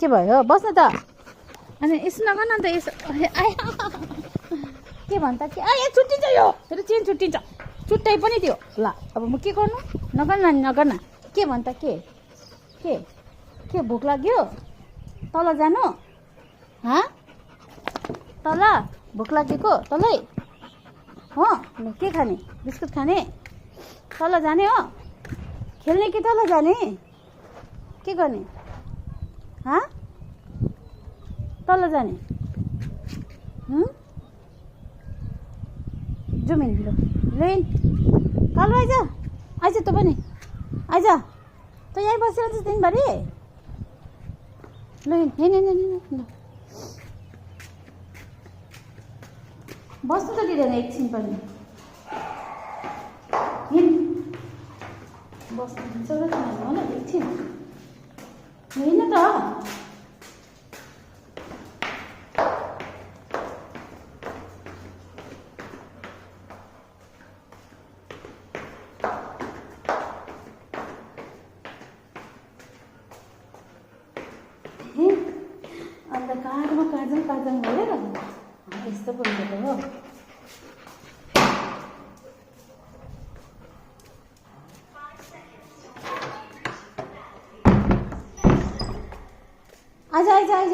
के भयो बस्न त अनि यसो नगर्न त यसो के भन्छ कि यहाँ छुट्टिन्छ यो फेरि चेन छुट्टिन्छ छुट्टै पनि त्यो ल अब म के गर्नु नगर्न के भन्छ के भोक लाग्यो तल जानु तल भोक लागेको तलै हो के खाने बिस्कुट खाने तल जाने हो खेल्ने कि तल जाने के गर्ने तल जाने जाउँ हिँड्नु लेन तल आइज त पनि आइज त यहीँ बसिरहन्छ दिनभरि ल हिँड बस्नु त दिँदैन एकछिन पनि हिँड बस्नु दिन्छ र होला एकछिन होइन त अन्धकारमा काजल गरेर यस्तो बोलेको हो आइज